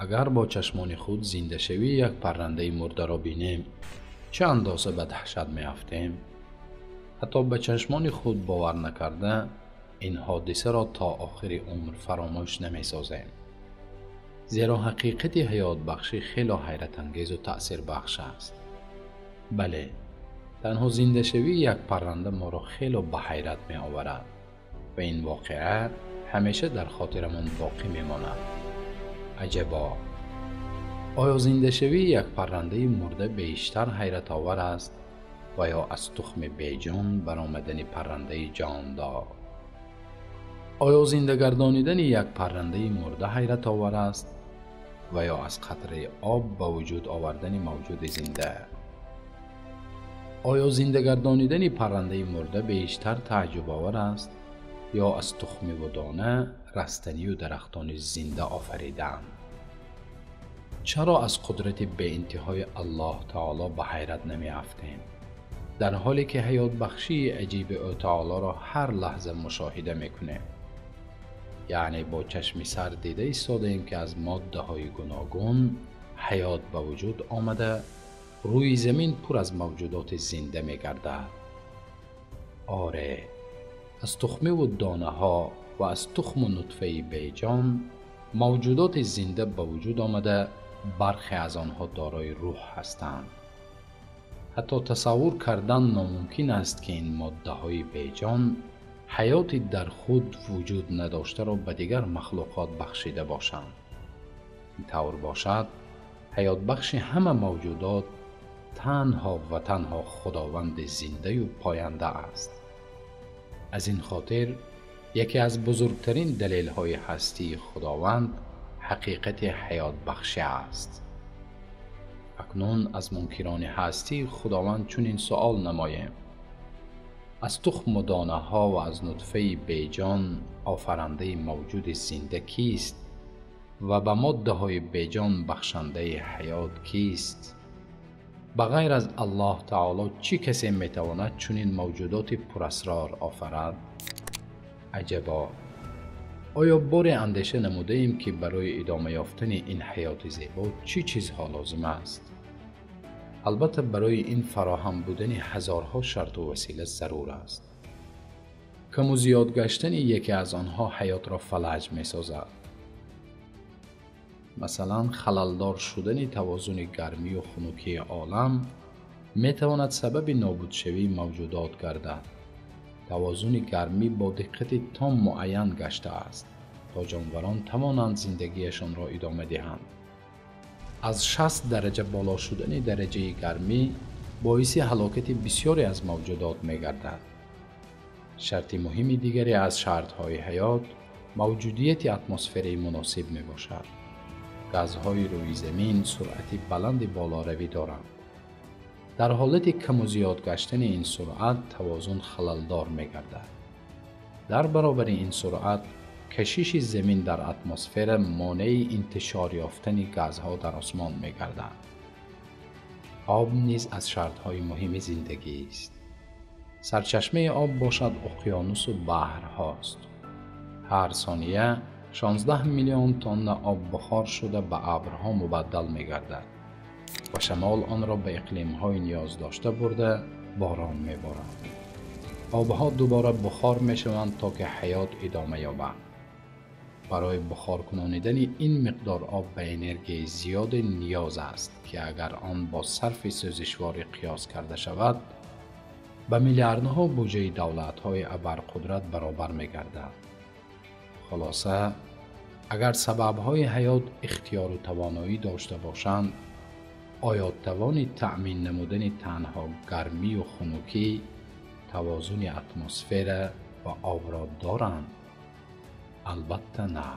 Агар бо чашмони худ зиндашавии як паррандаи мурдаро бинем, чӣ андоза ба даҳшат меафтем? Ҳатто ба чашмони худ бовар накарда, ин ҳодисаро то охири умр фаромӯш намесозем. Зеро ҳақиқати ҳаётбахшӣ хело ҳайратангезу таъсирбахш аст. Бале, танҳо зиндашавии як парранда моро хело ба ҳайрат меоварад ва ин воқеа ҳамеша дар хотирамон боқӣ мемонад. Аҷабо! Оё зиндашавии як паррандаи мурда бештар ҳайратовар аст ва ё аз тухми беҷон баромадани паррандаи ҷондор? Оё зиндагардонидани як паррандаи мурда ҳайратовар аст ва ё аз қатраи об ба вуҷуд овардани мавҷуди зинда? Оё зиндагардонидани паррандаи мурда бештар тааҷҷубовар аст ё аз тухмиву дона растанию дарахтони зинда офаридан? Чаро аз қудрати беинтиҳои Аллоҳ Таоло ба ҳайрат намеафтем, дар ҳоле ки ҳаётбахшии аҷиби ӯ Таолоро ҳар лаҳза мушоҳида мекунем? Яъне бо чашми сар дида истодаем, ки аз моддаҳои гуногун ҳаёт ба вуҷуд омада, рӯи замин пур аз мавҷудоти зинда мегардад. Оре, аз тухмиву донаҳо ва аз тухму нутфаи беҷон мавҷудоти зинда ба вуҷуд омада, бархе аз онҳо дорои рӯҳ ҳастанд. Ҳатто тасаввур кардан номумкин аст, ки ин моддаҳои беҷон ҳаёти дар худ вуҷуд надоштаро ба дигар махлуқот бахшида бошанд. Ин тавр бошад, ҳаётбахши ҳама мавҷудот танҳо ва танҳо Худованди зиндаю поянда аст. Аз ин хотир яке аз бузургтарин далелҳои ҳастии Худованд ҳақиқати ҳаётбахшӣ аст. Акнун аз мункирони ҳастии Худованд чунин суол намоем: аз тухму донаҳо ва аз нутфаи беҷон офарандаи мавҷуди зинда кист ва ба моддаҳои беҷон бахшандаи ҳаёт кист? Ба ғайр аз Аллоҳ Таоло чӣ касе метавонад чунин мавҷудоти пурасрор офарад? Аҷабо! Оё боре андеша намудаем, ки барои идома ёфтани ин ҳаёти зебо чӣ чизҳо лозим аст? Албатта, барои ин фароҳам будани ҳазорҳо шарту васила зарур аст. Каму зиёд гаштани яке аз онҳо ҳаётро фалаҷ месозад. Масалан, халалдор шудани тавозуни гармию хунукии олам метавонад сабаби нобудшавии мавҷудот гардад. Тавозуни гармӣ бо диққати том муайян гаштааст, то ҷонварон тавонанд зиндагиашонро идома диҳанд. Аз 60 дараҷа боло шудани дараҷаи гармӣ боиси ҳалокати бисёре аз мавҷудот мегардад. Шарти муҳими дигаре аз шартҳои ҳаёт мавҷудияти атмосфераи муносиб мебошад. Газҳои рӯи замин суръати баланди болоравӣ доранд. Дар ҳолати каму зиёд гаштани ин суръат тавозун халалдор мегардад. Дар баробари ин суръат кашиши замин дар атмосфера монеи интишор ёфтани газҳо дар осмон мегардад. Об низ аз шартҳои муҳими зиндагист. Сарчашмаи об бошад уқёнусу баҳрҳост. Ҳар сония 16 миллион тонна об бухор шуда ба абрҳо мубаддал мегардад ва шамол онро ба иқлимҳои ниёздошта бурда борон меборад. Обҳо дубора бухор мешаванд, то ки ҳаёт идома ёбад. Барои бухоркунонидани ин миқдор об ба энергияи зиёде ниёз аст, ки агар он бо сарфи сӯзишворӣ қиёс карда шавад, ба миллиардҳо буҷаи давлатҳои абарқудрат баробар мегардад. Хулоса, агар сабабҳои ҳаёт ихтиёру тавоноӣ дошта бошанд, оё тавони таъмин намудани танҳо гармию хунукӣ, тавозуни атмосфера ва обро доранд? Албатта, на.